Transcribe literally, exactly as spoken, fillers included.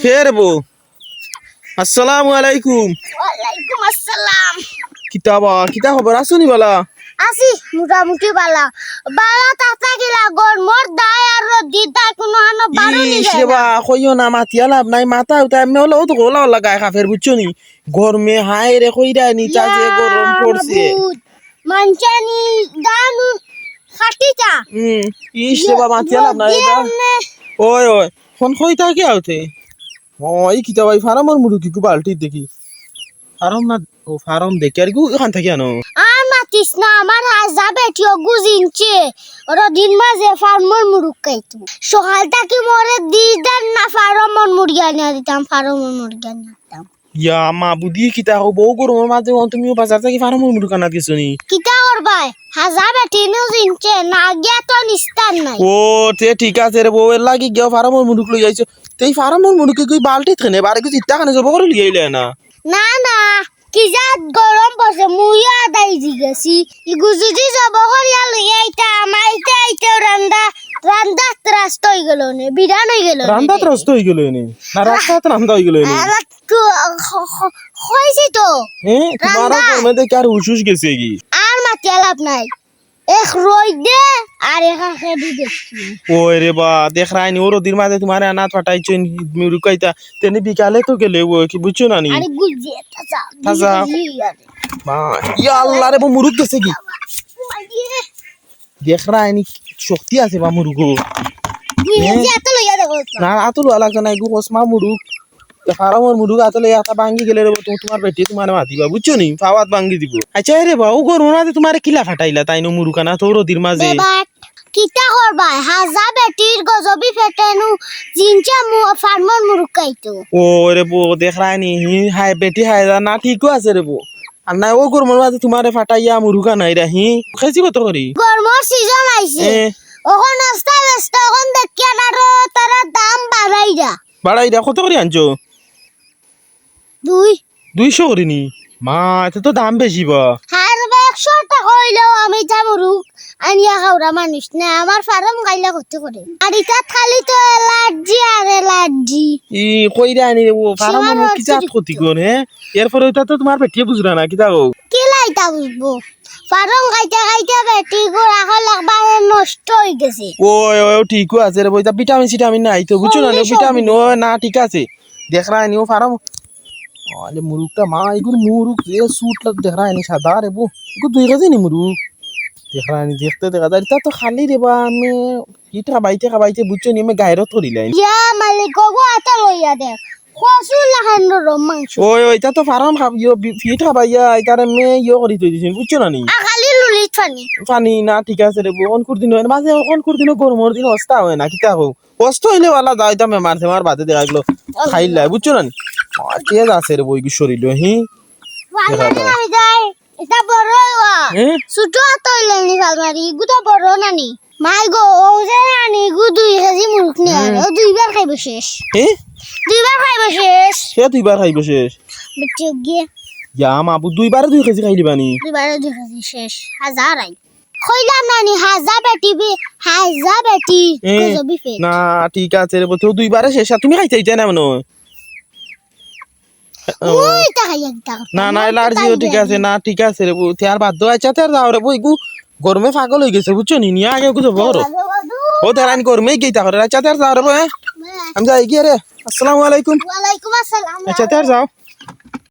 কে রে বউ? আসসালামু আলাইকুম। ওয়ালাইকুম আসসালাম। কিতা বা, কিতা খবর, আছো নি বালা? আছি, মোটামুটি বালা। বালা থাকতা কিলা, গরমর দায় আর রইদর দায় কুনুখানো বারো নি যায় না। ইস রে বা, কইও না, মাতিয়া লাভ নাই, মাথা উঠা এমনে অলা অত গোলা অলা গায়ে কাফের, বুঝছো নি? গরমে হায় রে, কইরায় নি তা যে গরম পড়ছে। মানষে নি ধান কাটিতা। হুম, ইস রে বা, মাতিয়া লাভ নাই। ওই, ওই, ফোন কইতা কি আউতে? ও, ই কিতা বা, ফার্মর মুরুগ ইগু বালটিত দেখি। ফার্ম না, ও ফার্ম দেখি, আর ইগু অখান থাকি আনো। আর মাতিস না, আমার হাজা বেটি অগু জিনছে, রইদর মাঝে ফার্মর মুরুগ খাইতো। সকাল থাকি মোরে দিদার না ফার্মর মুরগি আনিয়া দিতাম, ফার্মর মুরগি আনিয়া দিতাম। ইয়া মাবুদি, কিতা কও, বউ গরমর মাঝে অন তুমিও বাজার থাকি ফার্মর মুরুগ আনাত গেছো নি? কিতা করবায়, হাজা বেটি নু জিনছে, না গিয়া তো নিস্তার নাই। ও, তে ঠিক আছে রে বউ, এরলাগি গিয়া ফার্মর মুরুগ লই আইছো। তে ই ফার্মর মুরুগ ইগু বালটিত কেনে, বারে কিছু ইতা কেনে জব করি লই আইলে না? না, না, কি জাত গরম পড়ছে, মুইও আদাই জিগেছি। ইগু যদি জব করিয়া লই আইতাম, আইতে আইতে রান্দা, রান্দাত রাস্তা অই গেল নে, বিরান অই গেল নে। রান্দাত রাস্তা অই গেল নে? না, রাস্তাত রান্দা অই গেল নে? আর একটু খ-, খ-, কইছি তো। হ্যাঁ, তোমার রান্দা। উপর মধ্যে কি আর হুশ হুশ গেছে কি? আর মাতিয়া লাভ নাই। এক রইদে আর এক আখেদি দেখছি। ওই রে বা, দেখরায় নি, ও রইদর মাঝে তোমারে আনাত ফাটাইছইন, মুরুগ খাইতা, তেনে বিকালে তো গেলে, ও কি বুঝছো না নি? আরে বুঝছি, তাজা, তাজা। বুঝছি, আরে। মা, ইয়া আল্লাহ রে, বউ মুরুগ গেছে কি? মাইয়ে। দেখরায় নি, শক্তি আছে বা মুরুগো। দুই হ্যাঁ? কেজি আতো লইয়া দেখো তো। না, আতো লওয়া লাগতো না, এগু কসমা মুরুগ। তে ফার্মর মুরুগ আতো লইয়া আতা ভাঙ্গি গেলে রে বউ, তুমি, তোমার বেটি তোমারে মাতিবা, বুঝছো নি? ফাওয়াত ভাঙ্গি দিব। আচ্ছা, এ রে বা, ও গরমর মাঝে তোমারে কিলা ফাটাইলা, তাইন মুরুগ আনাত তো রইদর মাঝে? বেবাট, কিতা করবায়? হাজা বেটির গজবি পেটে নু জিনছে মু-, ফার্মর মুরুগ খাইতো। ও রে বউ, দেখরায় নি, হি, হায়, বেটি হায়, না, ঠিকও আছে রে বউ। আর না, ও গরমর মাঝে তোমারে ফাটাইয়া মুরুগ আনাইরা, হি, কেজি কত করি? গরমর সিজন আইছে। এ। অখন আস্তে আস্তে অখন দেখিয়া না রে, তারা দাম বাড়াইরা। বাড়াইরা, কত করি আনছো? দুই। দুইশো করি নি? মা, এতে তো দাম বেশি বা। আর বা একশো টেকা অইলেও আমি ইতা মুরুগ আনিয়া খাওরা মানুষ না, আমার ফার্ম খাইলে ক্ষতি করে। আর ইতাত খালি তো অ্যালার্জি আর অ্যালার্জি। ই কইরায় নি রে বউ, ফার্মর মুরুগ কিতা ক্ষতি করে, হ্যাঁ? এরপরে ইতা তো তোমার বেটিয়ে বুঝরা না, কিতা কও? কিলা ইতা বুঝবো? ফার্ম খাইতে খাইতে বেটি গুড়া খাল একবারে নষ্ট অই গেছে। ওই, ওই, ও ঠিকও আছে রে বউ, ইতা ভিটামিন সিটামিন নাই তো, বুঝছো না? ভিটামিন, ও না, ঠিক আছে। দেখরায় নি, ও ফার্ম। আরে মুরুগটা মা, ইগুর মুরুগ যে সুট লাগ দেখরায় নি, সাদা রে বউ। ইগু দুই কেজি নি মুরুগ? দেখরায় নি, দেখতে দেখা যায়, ইতা তো খালি রে বা, আমি হিট খাবাইতে খাবাইতে বুঝছো নি, আমি গায়রত করিলাই। ইয়া মালিক, ওগু আতো লইয়া দেখ। কচুর লাখান নরম মাংস। ওই, ওই, ইতা তো ফার্ম খাব-, ইয়ো, বি-, ফিট খাবাইয়া, ইতারে মে ইয়ো করি থই দিছইন, বুঝছো না নি? আ, খালি লুলিত পানি। পানি না, ঠিক আছে রে বউ, অখন কুর দিন অয় না, মাঝে অখন কুর দিন গরমর দিন অস্তা অয় না, কিতা কও? অস্ত অইলে বালা যাও, ইতা বেমার সেমার বাদে দেখা গেল খাইলাই, বুঝছো না নি? আর তেজ আছে রে বউ, ইগু শরীলো, হি? বালা দেখা যায়। আমি যাই। ইতা বড় অইবা। হ্যাঁ? ছোট আতো অইলে নি ফাল মারি, ইগু তো বড় নানি। মাই গো, ও যে নানি, ইগু দুই কেজি মুরুগ নি আর, হুম। ও দুইবার খাইবো শেষ। এ? দুইবার খাইবো শেষ। সে দুইবার খাইবো শেষ? বেটি গিয়ে। ইয়া মাবু, দুইবারে দুই কেজি খাইলিবা নি? দুইবারে দুই কেজি শেষ। হাজার আই। কইলাম নানি, হাজা বেটি বি-, হাজা বেটি, এ, গজবি পেট। না, ঠিক আছে রে বউ, তেউ দুইবারে শেষ, আর তুমি খাইতে চাইতে না মনে অয়। ওই, তা খাইয়া কিতা করতাম? না, না, অ্যালার্জিও ঠিক আছে, না, ঠিক আছে রে বউ। তে আর বাদ দেও, আচ্ছা, তে আর যাও রে বউ, ইগু গরমে পাগল অই গেছে, বুঝছো নি? নিয়া আগে ইগু জব করো। ও, তে আর আইন গরমে গেইতা করে, আচ্ছা, তে আর যাও রে বউ, হ্যাঁ? আমি যাই গিয়া রে। আসসালামু আলাইকুম। ওয়ালাইকুম আসসালাম। আচ্ছা, তে আর যাও।